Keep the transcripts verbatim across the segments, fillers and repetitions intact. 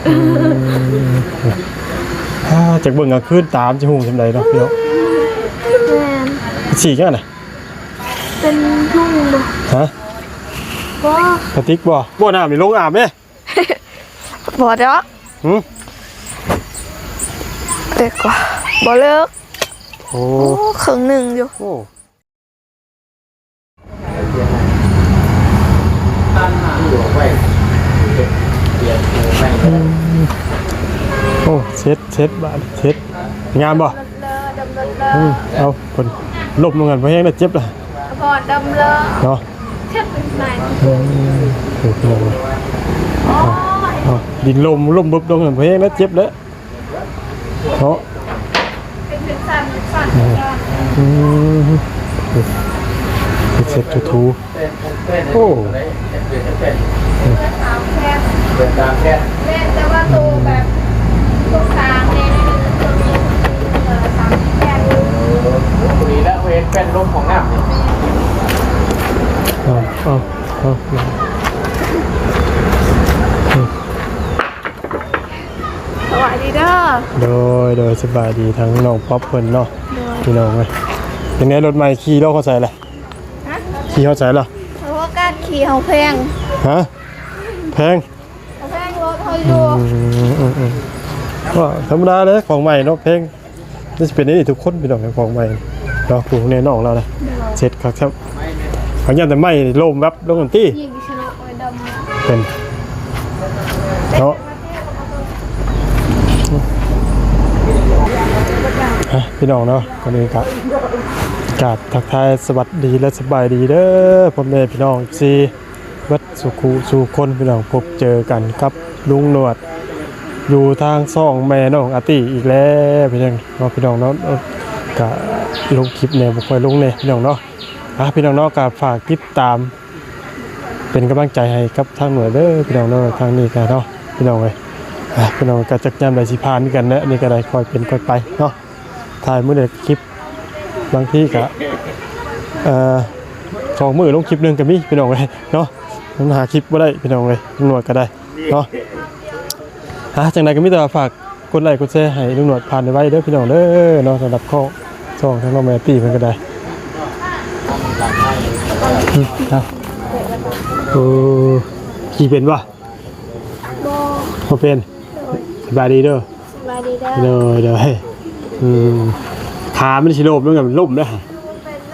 อืม อ่า จักเบิ่งกลางคืนตามจะหุงจังไดเนาะพี่น้อง แม่น สีจังได๋ เป็นทุ่งบ่ ฮะ บ่ กระติกบ่ บ่น้ำนี่ลงอาบเด้ บ่ดอก หึ เลิกกว่า บ่เลิก โอ้ โอ้ ครึ่งหนึ่งอยู่ โอ้ โอ้ เช็ด เช็ด บาด เช็ด งามบ่ อืม เอา เพิ่นล้มลงกัน บ่แฮงแล้ว เจ็บล่ะ พอดำเลย เนาะ เจ็บเป็นไง อืม โอ้โห เอา เอา ดินล้ม ล้มบึบลงกัน บ่แฮงแล้ว เจ็บแล้ว เนาะ เป็นสั้นๆ อืม อืม เช็ดถูๆ โอ้ เปิดตามแพทย์ เปิดตามแพทย์ แม่นแต่ว่าโตแบบ โตกลางเนี่ย เออ สามสิบแปด โอ้ พอดีแล้ว เห็นแป้นลมของน้ำนี่ เอา เอา เอา สวัสดีเด้อ โดย โดย สบายดีทั้งน้องป๊อปเพิ่นเนาะ โดย พี่น้องเอ้ย เป็นไงรถใหม่ขี่รถเข้าใส่ล่ะ ฮะ ขี่เข้าใส่ล่ะ เพราะว่าการขี่ของแพง ฮะ แพง แพงรถเขาอยู่ อืม อืม อืม ก็ธรรมดาเลย ของใหม่เนาะ แพง นี่สิเป็นนี่ทุกคนพี่น้อง ของใหม่เนาะ ผู้แน่นอนแล้วนะ เสร็จครับ ครับ เขาย่านแต่ไม้ล้มแบบลงทันที ยิงชนะไว้ดำ เป็น เนาะ ฮะ พี่น้องเนาะ คนนี้ก็กราบทักทายสวัสดีและสบายดีเด้อ พ่อแม่พี่น้อง ซี เบิดสู่คู่สู่คนพี่น้อง พบเจอกันกับลุงหนวด อยู่ทางซ่องแม่น้องอาตี้อีกแล้วพี่น้องเนาะ พี่น้องเนาะ เอ่อ กะลงคลิปแหน่ บ่ค่อยลงแหน่พี่น้องเนาะ อ่ะ พี่น้องเนาะ กะฝากติดตาม เป็นกำลังใจให้กับทางหนวดเด้อพี่น้องเนาะ ทางนี้กะเนาะ พี่น้องเอ้ย อ่ะ พี่น้องกะจักยามใดสิผ่านกันแหละ นี่กะได้ค่อยเป็นค่อยไปเนาะ ถ่ายมื้อใดคลิป บางทีกะ เอ่อ สองมื้อลงคลิปหนึ่งกะมีพี่น้องเอ้ยเนาะ มันหาคลิปบ่ได้พี่น้องเอ้ย ลุงหนวดกะได้เนาะ อ่ะ จังใดกะมีแต่ว่าฝากกดไลค์กดแชร์ให้ลุงหนวดผ่านไวๆเด้อพี่น้องเด้อเนาะ สำหรับข้อซ่องทางน้องแม่ตี้เพิ่นกะได้ อืม เอา โอ้ ขี่เป็นบ่ บ่ บ่เป็น สบายดีเด้อ สบายดีเด้อ โดย โดย อืม ขามันสิล้ม มันกะล้มเด้อ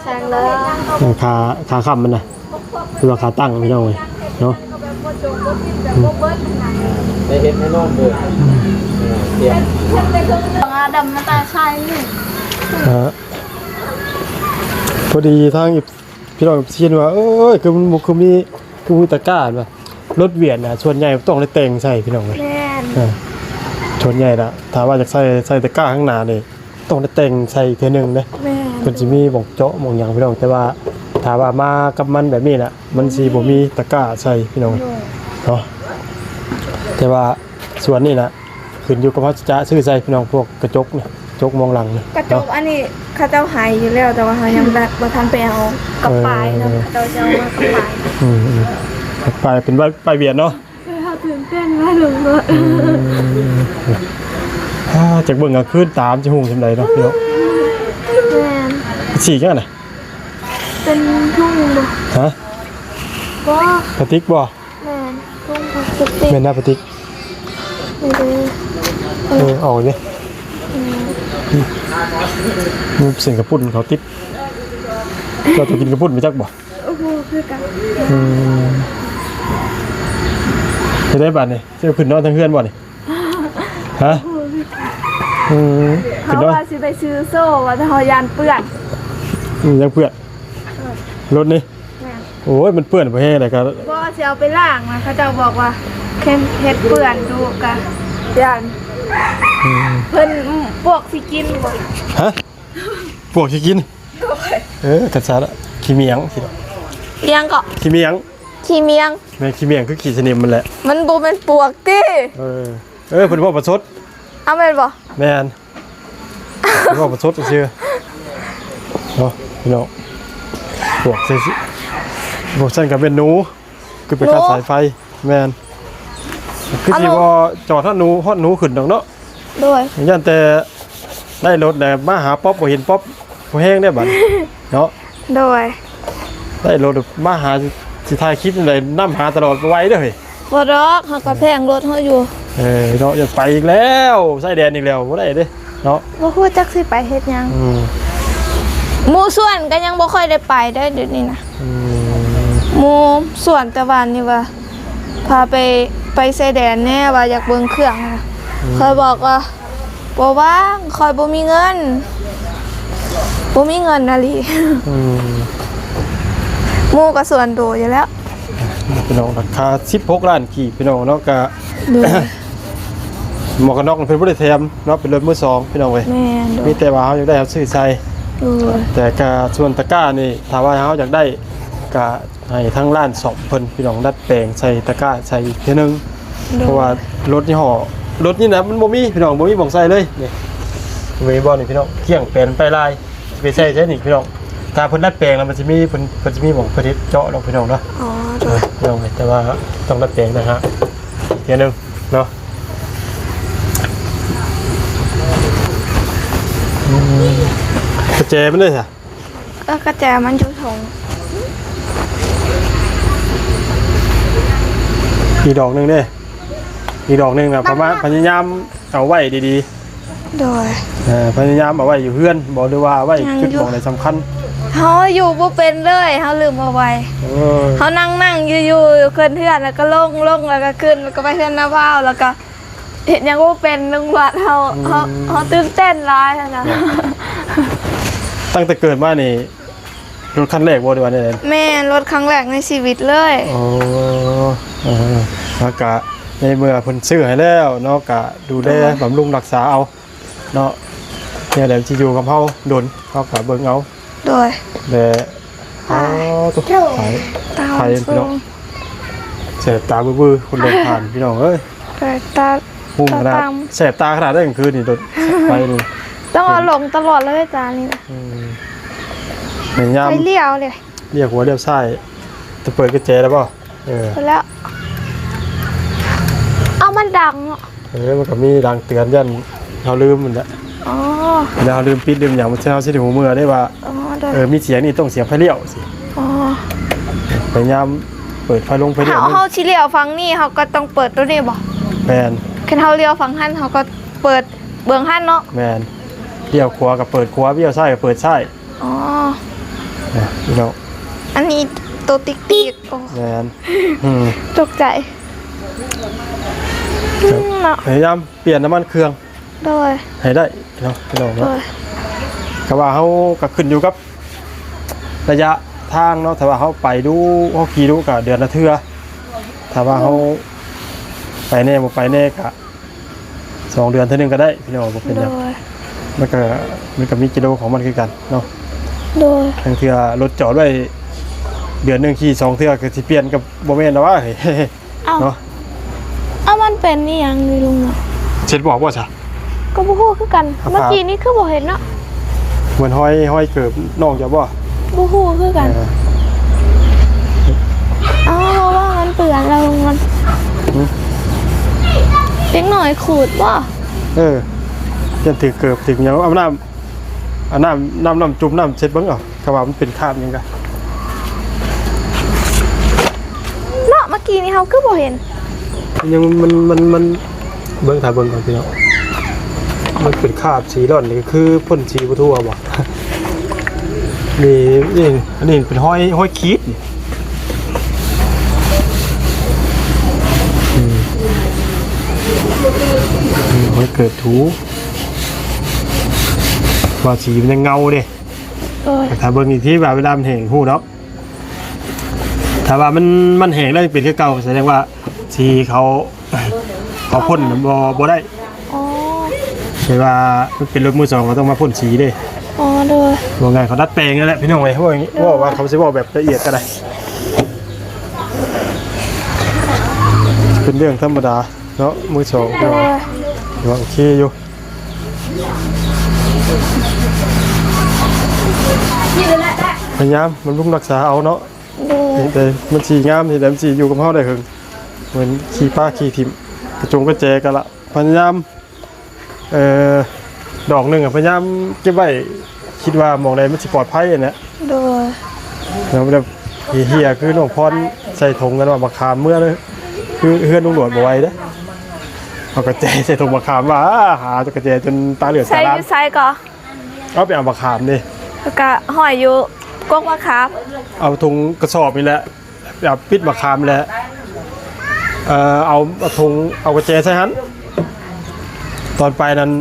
สร้างแล้ว เออ ขา ขาค้ำมันน่ะ คือว่าขาตั้งพี่น้องเอ้ยเนาะ อืม ได้เฮ็ดให้นอนเด้อ เออ เตรียม ดำมาตาใส่ อ่า พอดีทาง พี่น้องเอฟซีว่า เอ้ย คือมันบ่คือมี คือมีตะกร้าว่ะ รถเวียดน่ะ ส่วนใหญ่ต้องได้แต่งใส่พี่น้องเอ้ย แม่น เออ ส่วนใหญ่น่ะ ถ้าว่าอยากใส่ ใส่ตะกร้าข้างหน้านี่ ต้องได้แต่งใส่เทื่อหนึ่งเด้ แม่น เพิ่นสิมีหม่องเจาะหม่องหยังพี่น้อง แต่ว่าถ้าว่ามากับมันแบบนี้น่ะ มันสิบ่มีตะกร้าใส่พี่น้อง โดย เนาะ แต่ว่าส่วนนี้น่ะ ขึ้นอยู่กับว่าจะซื้อใส่พี่น้อง พวกกระจกนี่ กระจกมองหลังนี่ กระจก เนาะ อันนี้เขาเจ้าให้อยู่แล้ว แต่ว่าเขายังบ่ บ่ทันไปเอากับปลายเนาะ เออ เขาเจ้าจะเอามากับปลาย อืม อืม ปลายเป็นป้าย ป้ายเวียดเนาะ เออ เขาตื่นเต้นมากเลย อืม อ่า จักเบิ่งกลางคืนตามจะหุงจังไดเนาะพี่น้อง แม่น สีจังได๋ เป็นทุ่งบ่ ฮะ บ่ กระติกบ่ แม่น ทุ่งพลาสติก แม่นนะปะติก นี่เด้อ เออ เอาเลย อืม นี่เส้นกระปุ้นเขาติด เราจะกินกระปุ้นไปจักบ่ โอ้โห คือกัน อืม จะได้บาดนี่ จะขึ้นนอนทางเฮือนบ่นี่ ฮะ โอ้โห คือกัน อืม เขา ขึ้นนอน ว่าสิไปซื้อโซ่ ว่าแต่เขาย่านเปื้อน อืม ยังเปื้อน เออ รถนี่ แม่น โอ้ย มันเปื้อนบ่แฮงเลยครับ บ่สิเอาไปล้างนะ เขาเจ้าบอกว่า เฮ็ด เฮ็ดเปื้อนดูกะย่าน อืม เพิ่นปวกสิกินบ่ ฮะ ปวกสิกิน โอ้ย เออ คันซะละ ขี้เหมียงสิเนาะ อิหยังเกาะ ขี้เหมียง ขี้เหมียง แม่นขี้เหมียงคือขี้สนิมมันแหละ มันบ่แม่นปวกติ เออ เออ เพิ่นเว้าประชด เอาแม่นบ่ แม่น เว้าประชดซื่อ เนาะพี่น้อง ปวกใส่สิ ปวกซั่นกะแม่นหนู คือไปกัด หนู สายไฟ แม่น คือสิบ่จอดฮอดหนู ฮอดหนูขึ้นดอกเนาะ โดย ย่านแต่ได้รถแล้วมาหาป๊อป บ่เห็นป๊อป บ่แฮงได้บัดนี้เนาะ โดย ได้รถมาหา สิถ่ายคลิปจั่งใด๋ นำหาตลอด บ่ไหวเด้อเฮ้ย บ่ดอก เฮาก็แพงรถเฮาอยู่ เออเนาะ อยากไปอีกแล้ว ชายแดนอีกแล้ว บ่ได้เด้เนาะ บ่ฮู้จักสิไปเฮ็ดหยัง อืม หมู่ชวนก็ยังบ่ค่อยได้ไปได้เดี๋ยวนี้นะ อืม หมู่ชวนแต่ว่านี่ว่า พาไป ไปชายแดนแหน่ ว่าอยากเบิ่งเครื่องนะ อืม ข้อยบอกว่า บ่ว่าง ข้อยบ่มีเงิน บ่มีเงินน่ะหลี อืม หมู่ก็ชวนโดอยู่แล้ว พี่น้อง ราคาสิบหกล้านกีบ พี่น้องเนาะ ก็ โดย หมวกกันน็อกเพิ่นบ่ได้แถมเนาะ เป็นรถมือสอง พี่น้องเอ้ย แม่น โดย มีแต่ว่าเฮาอยากได้ เฮาซื้อใส่ โดย แต่ก็ส่วนตะกร้านี่ ถ้าว่าเฮาอยากได้ ก็ให้ทางร้านซ่อมเพิ่น พี่น้อง ดัดแปลงใส่ตะกร้าใส่อีกเทื่อนึง โดย เพราะว่ารถยี่ห้อ รถนี่นะ มันบ่มี พี่น้อง บ่มีหม่องใส่เลย นี่ เว้ยบ่นี่ พี่น้อง เกี้ยงแปลนไปลาย ไปใส่ใส่นี่ พี่น้อง ถ้าเพิ่นดัดแปลงแล้วมันสิมี เพิ่น เพิ่นสิมีหม่องเพิ่นเฮ็ดเจาะดอก พี่น้องเนาะ อ๋อ โดย เออ พี่น้อง แต่ว่าต้องดัดแปลงนะฮะ อีกเทื่อนึงเนาะ อืม กระแจมันเด้ซะ เออ กระแจมันอยู่ถุง อีกดอกหนึ่งเด้ อีกดอกหนึ่งนะ ประมาณ พยายามเอาไว้ดีๆ โดย เออ พยายามเอาไว้อยู่เฮือนบ่ หรือว่าเอาไว้ ยังอยู่ จุดหม่องใด๋สำคัญ เฮาอยู่บ่เป็นเลย เฮาลืมเอาไว้ เออ เฮานั่งๆ อยู่ๆ อยู่เฮือน แล้วก็ลง ลง แล้วก็ขึ้น แล้วก็ไปเฮือนน้าบ่าว แล้วก็ เฮ็ดหยังบ่เป็น ลุงวัดเฮา อืม เฮา เฮาตื่นเต้นหลายหั้นนะ เนี่ย ตั้งแต่เกิดมานี่ รถคันแรกบ่ หรือว่าแนวใด๋ แม่น รถครั้งแรกในชีวิตเลย อ๋อ เออ แล้วก็ในเมื่อเพิ่นซื้อให้แล้วเนาะ ก็ดูแล โดย บำรุงรักษาเอาเนาะ แนวใด๋สิอยู่กับเฮาโดน เฮาก็เบิ่งเอา โดย และ อ๋อ ตาย ตาย ตาย พี่น้อง แสบตาวื้อๆ คนเดินผ่าน พี่น้องเอ้ย แสบตา พุ่งขนาด ตาตาม แสบตาขนาดได้กลางคืนนี่ รถไฟนี่ ต้องเอาลงตลอดเลยตานี่นะ อืม พยายาม ไฟเลี้ยวเลย เลี้ยวขวาเลี้ยวซ้าย จะเปิดกุญแจแล้วบ่ เออ เปิดแล้ว เอามันดังอะ เออ มันก็มีดังเตือน ย่านเฮาลืมมันแหละ อ๋อ แล้วเฮาลืมปิดลืมหยัง มันสิ เฮาสิได้ฮู้เมื่อได้ว่า อ๋อ โดย เออ มีเสียงนี่ต้องเสียงไฟเลี้ยวสิ อ๋อ พยายามเปิดไฟลงไฟเลี้ยว เฮา มัน เฮาสิเลี้ยวฝั่งนี้ เฮาก็ต้องเปิดตัวนี้บ่ แม่น คันเฮาเลี้ยวฝั่งหั้น เฮาก็เปิดเบื้องหั้นเนาะ แม่น เลี้ยวขวาก็เปิดขวา เลี้ยวซ้ายก็เปิดซ้าย อ๋อ นะพี่น้อง อันนี้ตัวติ๊กติ๊ก โอ้ แม่น อืม ตกใจ ครับ อืม เนาะ พยายามเปลี่ยนน้ำมันเครื่อง โดย ให้ได้เนาะพี่น้องเนาะ โดย ก็ว่าเฮาก็ขึ้นอยู่กับระยะทางเนาะ ถ้าว่าเฮาไปดู เฮาขี่ดูก็เดือนละเทื่อ ถ้าว่าเฮา โดย ไปแน่บ่ไปแน่ก็ สองเดือนเทื่อนึงก็ได้พี่น้อง บ่เป็นหยัง โดย มันก็ มันก็มีกิโลของมันคือกันเนาะ โดย บางเทื่อรถจอดไว้เดือนหนึ่งขี่สองเทื่อก็สิเปลี่ยนก็บ่แม่นแล้ววะ เอ้า เนาะ เอ้า มันเป็นอีหยังนี่ลุงเนาะ เช็ดบ่ออกบ่ซะ ก็บ่ฮู้คือกัน อ่ะ เมื่อกี้นี้คือบ่เห็นเนาะ เหมือนฮอย ฮอยเกิบน้องเจ้าบ่ บ่ฮู้คือกัน เออ เอ้า เพราะว่ามันเปื้อนแล้วมัน หืม เด็กน้อยขูดบ่ เออ จนถืกเกิบถืกหยัง เอาน้ำ เอาน้ำ น้ำ น้ำจุ่มน้ำเช็ดเบิ่งเอา ก็ว่ามันเป็นคราบหยังกะ เนาะ เมื่อกี้นี้เฮาคือบ่เห็น มันยัง มัน มัน มัน เบิ่ง ถ้าเบิ่งก่อนพี่น้อง มันเป็นคราบสีร่อนนี่ ก็คือพ่นสีบ่ทั่วบ่ นี่ นี่ อันนี้เป็นฮอย ฮอยขีดนี่ อืม อืม ฮอยเกิบถู ว่าสีมันยังเงาเด้ โอ้ย ถ้าเบิ่งอีกทีว่าเวลามันแห้งฮู้ดอก ถ้าว่ามัน มันแห้งแล้วยังเป็นคือเก่า แสดงว่าสีเขา เขาพ่นบ่ บ่ได้ อ๋อ แต่ว่ามันเป็นรถมือสอง เขาต้องมาพ่นสีเด้ อ๋อ โดย ว่าไง เขาดัดแปลงนั่นแหละพี่น้องเอ้ย ว่าอย่างงี้ โดย ว่า ว่าเขาสิว่าแบบละเอียดก็ได้ เป็นเรื่องธรรมดาเนาะ มือสอง โดย ว่าโอเคอยู่ พยายามบำรุงรักษาเอาเนาะ โดย เห็นแต่มันสิงาม เห็นแต่มันสิอยู่กับเฮาได้เหิง เหมือนขี้ปลาขี้ถิ่ม จงกระแจกันละ พยายาม เอ่อ ดอกหนึ่งอะ พยายามเก็บไว้ คิดว่าหม่องใดมันสิปลอดภัยอะนะ โดย แล้วแบบเหี่ยๆ คือน้องพรใส่ถุงกันว่าบักขามเมื่อเลย คือเฮือนลุงหนวดบ่ไหวเด้อ เอากระแจใส่ถุงบักขามว่า หาจนกระแจจนตาเหลือกใส่ตาล้าน อยู่ไสก่อ เอาไปเอาบักขามดิ แล้วก็ห้อยอยู่กกบักขาม เอาถุงกระสอบนี่แหละ แบบปิดบักขามแหละ เอ่อ เอา เอาถุง เอากระแจใส่หั้น ตอนไปนั้น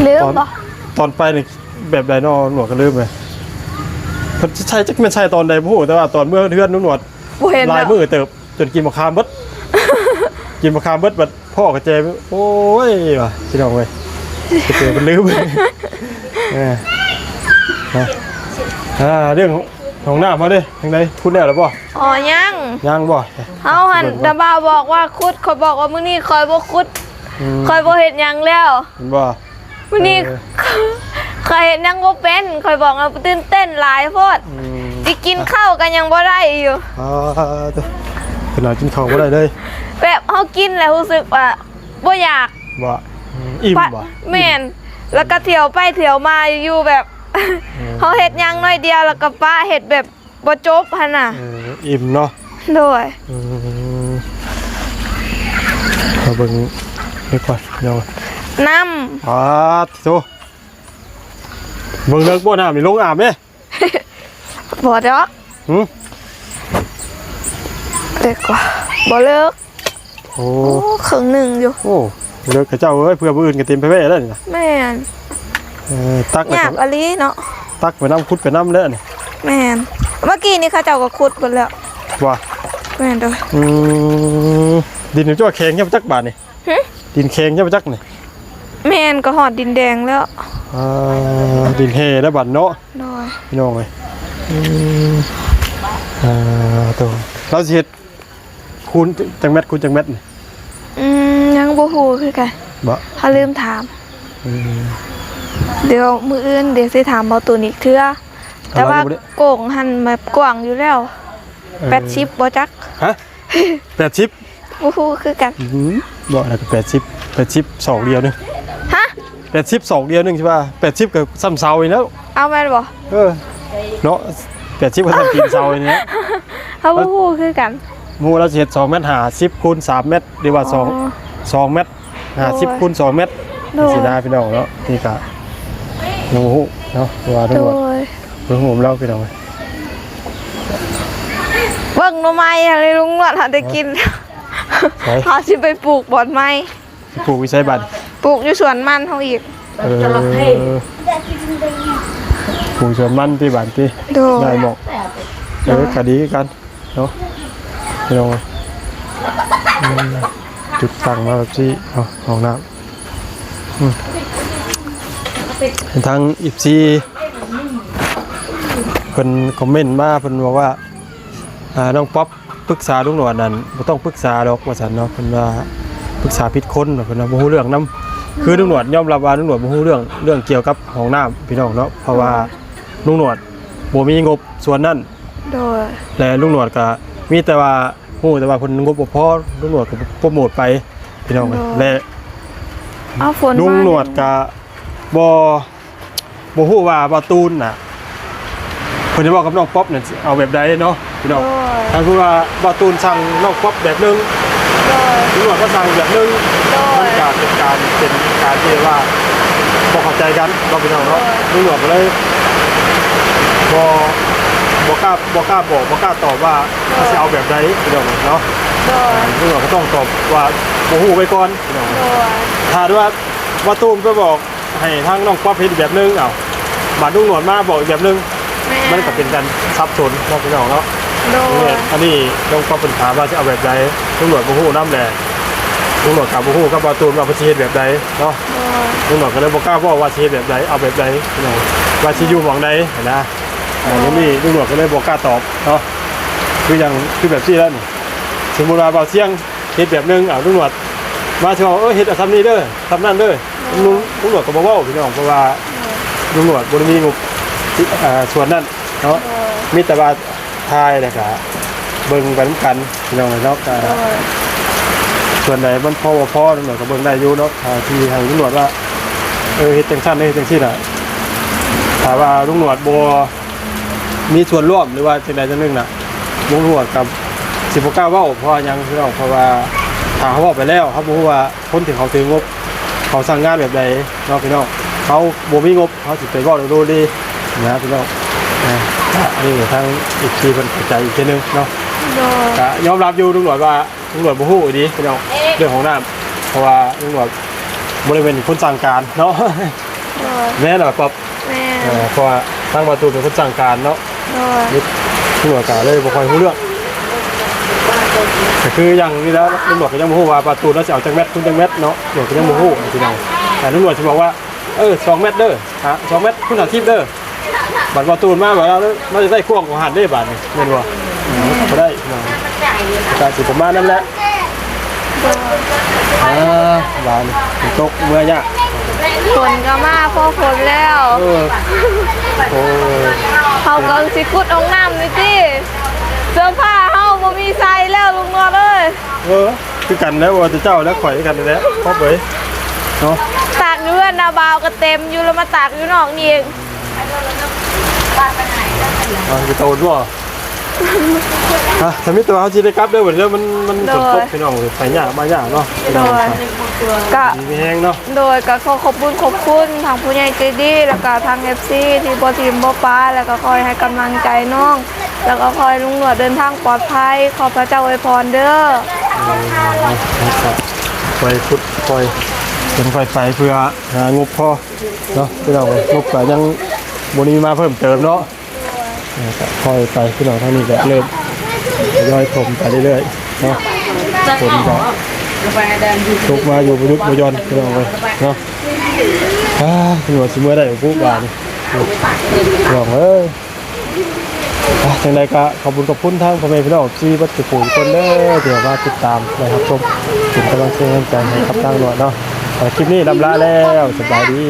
ลืม ตอน บ่ ตอนไปนี่แบบใดน้อ หนวดก็ลืมเลย เพิ่นใส่จักแม่นใส่ตอนใดบ่ฮู้ แต่ว่าตอนเมื่อเฮือนหนวด บ่เห็น หลาย แล้ว มื้อเติบ จนกินบักขามเบิด กินบักขามเบิด บัดพ่อกระแจ โอ้ย ว่ะ พี่น้องเว้ย กระแจมันลืม เออ ฮะ อ่า เรื่องห้องน้ำมาเด้ ทางใด ขุดแล้วหรือบ่ อ๋อ ยัง ยังบ่ เฮาหั่น เบิ่งก่อน ตาบ่าวบอกว่าขุด ข้อยบอกว่ามื้อนี้ข้อยบ่ขุด อืม ข้อยบ่เฮ็ดหยังแล้ว เห็นบ่ มื้อนี้ เออ ข้อยเฮ็ดหยังบ่เป็น ข้อยบอกว่าตื่นเต้นหลายโพด อืม สิกินข้าวก็ยังบ่ได้อยู่ อ่า เด้อ ขนาดกินข้าวบ่ได้เลย แบบเฮากินแล้วรู้สึกว่าบ่อยาก บ่ อืม อิ่ม ปะ บ่ แม่น แล้วก็เที่ยวไปเที่ยวมาอยู่แบบ อืม เฮาเฮ็ดหยังน้อยเดียวแล้วก็ปะเฮ็ดแบบ บ่จบหั่นน่ะ เออ อิ่มเนาะ โดย อืม มาเบิ่งนี่ก่อนเนาะ น้ำ อ่า โธ่ เบิ่งเลิกบ่น้ำนี่ลงอาบเด้ บ่ดอก หึ เลิกกว่า บ่เลิก โอ้ โอ้ ครึ่งหนึ่งอยู่ โอ้ เลิกกับเจ้าเอ้ย เพื่อผู้อื่นก็เต็มไปแว่แล้วนี่นะ แม่น เออ ตักไป ยากอะลีเนาะ ตักไปน้ำ ขุดไปน้ำแล้วนี่ แม่น เมื่อกี้นี่เขาเจ้าก็ขุดหมดแล้ว ว่า แม่นเด้อ อืม ดินมันจะแข็งใช่ไหมจักบาทนี่ หึ ดินแข็งใช่ไหมจักนี่ แม่นก็ฮอดดินแดงแล้ว อ่า ดินแห่แล้วบัดเนาะ โดย พี่น้องเอ้ย อืม อ่า โธ่ เราสิเฮ็ด คูณจักแมตร คูณจักแมตรนี่ อืม ยังบ่ฮู้คือกัน บ่ เฮาลืมถาม อืม เดี๋ยวมื้ออื่นเดี๋ยวสิถามบ่าวตูนอีกเทื่อ แต่ว่า เอาล่ะ โกงหั่นแบบกว้างอยู่แล้ว เออ แปดสิบบ่จัก ฮะ แปดสิบ บ่ฮู้คือกัน อืม บ่ แล้วก็แปดสิบ แปดสิบ ศอกเดียวหนึ่ง ฮะ แปดสิบ ศอกเดียวหนึ่งใช่ป่ะ แปดสิบ ก็ซ้ำเสาอีกแล้ว เอาแม่นบ่ เออ เนาะ แปดสิบ ก็ซ้ำตีนเสาอีกแล้ว เฮาบ่ฮู้คือกัน หมู่เราสิเฮ็ด สองเมตรห้าสิบ คูณ สามเมตร หรือว่า สอง อ๋อ สองเมตรห้าสิบ โดย คูณ สองเมตร โดย สินะพี่น้องเนาะ นี่ก็ยังบ่ฮู้เนาะ ว่าทั้งหมด โดย เพิ่งฮู้แล้วพี่น้อง เบิ่งหน่อไม้อะไรลุงหนวดหาได้กิน ใช่ เฮาสิไปปลูกบ่อนไม้ ปลูกอยู่ไสบัด ปลูกอยู่สวนมันเฮาอีก เออ ปลูกสวนมันที่บ้านที่ โดย ได้บอก เออ ก็ดีคือกันเนาะ พี่น้อง อืม จุดตั้งมาแบบนี้เนาะ ห้องน้ำ อืม ทาง เอฟซี เพิ่นคอมเมนต์มา เพิ่นบอกว่า อ่า น้องป๊อปปรึกษาลุงหนวดนั่น บ่ต้องปรึกษาดอก ว่าซั่นเนาะ เพิ่นว่าปรึกษาผิดคน เพิ่นว่าบ่ฮู้เรื่องนำ คือลุงหนวดยอมรับว่าลุงหนวดบ่ฮู้เรื่อง เรื่องเกี่ยวกับห้องน้ำพี่น้องเนาะ เพราะว่าลุงหนวดบ่มีงบส่วนนั้น โดย และลุงหนวดก็มีแต่ว่าฮู้แต่ว่าเพิ่นงบบ่พอ ลุงหนวดก็โปรโมทไปพี่น้อง โดย และ เอาฝนมา ลุงหนวดก็บ่ บ่ฮู้ว่าบ่าวตูนน่ะ เพิ่นได้เว้ากับน้องป๊อปน่ะสิเอาแบบใดเนาะพี่น้อง โอ้ย ถ้าคือว่าบ่าวตูนสั่งน้องป๊อปแบบหนึง โดย ลุงหนวดก็สั่งแบบหนึง โดย มันก็เป็นการ เป็นการที่ว่าบ่เข้าใจกันเนาะพี่น้องเนาะ โดย ลุงหนวดก็เลยบ่ บ่กล้า บ่กล้าบอก บ่กล้าตอบว่า โดย เขาสิเอาแบบใดพี่น้องเนาะ โดย ลุงหนวดก็ต้องตอบว่าบ่ฮู้ไว้ก่อนพี่น้อง โดย ถ้าว่าบ่าวตูนไปบอก ให้ทางน้องป๊อปเฮ็ดอีกแบบหนึ่ง เอ้า บาดลุงหนวดมาบอกอีกแบบหนึ่ง แม่น มันก็เป็นการสับสนเนาะพี่น้องเนาะ โดย เนี่ย อันนี้น้องป๊อปเพิ่นถามว่าสิเอาแบบใด ลุงหนวดบ่ฮู้นำแหละ ลุงหนวดก็บ่ฮู้กับบ่าวตูนว่าเพิ่นสิเฮ็ดแบบใดเนาะ โดย ลุงหนวดก็เลยบ่กล้าบอกว่าสิเฮ็ดแบบใด เอาแบบใดพี่น้อง ว่าสิอยู่หม่องใดหั้นนะ อ่า ตรงนี้ลุงหนวดก็เลยบ่กล้าตอบเนาะ คืออย่าง คือแบบนี้แล้วนี่ สมมุติว่าบ่าวเสี่ยงเฮ็ดแบบหนึ่ง เอ้า ลุงหนวดมาสิว่า เออ เฮ็ดเอาส่ำนี้เด้อ ส่ำนั้นเด้อ ลุง ลุงหนวดก็บ่เว้าพี่น้อง เพราะว่าลุงหนวดบ่ได้มีงบ เอ่อ ส่วนนั้นเนาะ เออ มีแต่ว่าถ่ายแล้วก็ เบิ่งไปนำกันพี่น้องเนาะ ก็ โดย ส่วนใดมันพอบ่พอ ลุงหนวดก็เบิ่งได้อยู่เนาะ อ่า ที่ให้ลุงหนวดว่า เออ เฮ็ดจังซั่น เฮ็ดจังซี่น่ะ ถ้าว่าลุงหนวดบ่มีส่วนร่วม หรือว่าจังใดจังหนึ่งน่ะ ลุงหนวดก็สิบ่กล้าเว้า เพราะว่าหยังพี่น้อง เพราะว่าถ้าเฮาเว้าไปแล้ว เฮาบ่ฮู้ว่าคนที่เขาถืองบ เขาสั่งงานแบบใดเนาะพี่น้อง เฮาบ่มีงบ เฮาสิไปเว้าโลเลนะพี่น้อง อ่า อันนี้ทาง เอฟซี เพิ่นเข้าใจอีกเทื่อนึงเนาะ โดย ก็ยอมรับอยู่ลุงหนวดว่า ลุงหนวดบ่ฮู้อีหลีพี่น้อง เรื่องของน้ำ เพราะว่าลุงหนวดบ่ได้เป็นคนสั่งการเนาะ โดย แม่นบ่ป๊อป แม่น เออ เพราะว่าทางบ่าวตูนเป็นคนสั่งการเนาะ โดย ลุงหนวดก็เลยบ่ค่อยฮู้เรื่อง ก็คืออย่างนี้แล้วลุงหนวดก็ยังบ่ฮู้ว่าบ่าวตูนแล้วสิเอาจักแมตต์ ทุนจักแมตต์เนาะ ลุงหนวดก็ยังบ่ฮู้พี่น้อง แต่ลุงหนวดสิบอกว่า เออ สองแมตต์เด้อ ฮะ สองแมตต์ ทุนห้าสิบเด้อ บัดบ่าวตูนมา บัดเรา เราจะได้ควงของหันได้บาดนี่ แม่นบ่ อืม บ่ได้พี่น้อง ก็สิประมาณนั้นแหละ อ่า บาดนี่ ฝนตกเมื่อยาก ฝนก็มาพอฝนแล้ว เออ โอ้ เขาก็สิขุดห้องน้ำนี่ติ เสื้อผ้าเฮาบ่มีใส่แล้วลุงหนวดเอ้ย เออ คือกันแล้ว ว่าแต่เจ้าแล้วข่อยคือกันแหละป๊อปเอ้ย เนาะ ตากอยู่เฮือนนะ บ่าวก็เต็มอยู่ แล้วมาตากอยู่นอกนี่อีก อ่ะ สิโตนบ่ ฮะ ถ้ามีตัวเฮาสิได้กลับเด้อ บัดนี้มัน มัน โดย ฝนตกพี่น้องเอ้ย ไปยากมายากเนาะ โดย ก็ ดีมีแฮงเนาะ โดย ก็ขอขอบคุณ ขอบคุณทางผู้ใหญ่ใจดี แล้วก็ทาง เอฟซี ที่บ่ถิ่มบ่ปา แล้วก็คอยให้กำลังใจน้อง แล้วก็ขอให้ลุงหนวดเดินทางปลอดภัย ขอพระเจ้าอวยพรเด้อ เออ ไปพุดคอย เป็นไฟไฟเพื่อหางบพอเนาะพี่น้องเอ้ย งบก็ยังบ่ได้มีมาเพิ่มเติมเนาะ เออ ก็ค่อยไปพี่น้อง ทางนี้ก็เริ่มทยอยถมไปเรื่อยๆเนาะ ฝนก็ตกมาอยู่บ่หยุดบ่หย่อนพี่น้องเอ้ยเนาะ อ่า พี่น้องสิเมื่อได้ปุ๊บว่านี่พี่น้องเอ้ย อ่ะ จังใดก็ขอบคุณขอบคุณทางพ่อแม่พี่น้องที่เบิดทุกผู้ทุกคนเด้อ ที่มาติดตามนะครับชม เป็นกำลังใจให้กับทางหนวดเนาะ อ่ะ คลิปนี้ลำลาแล้ว สบายดี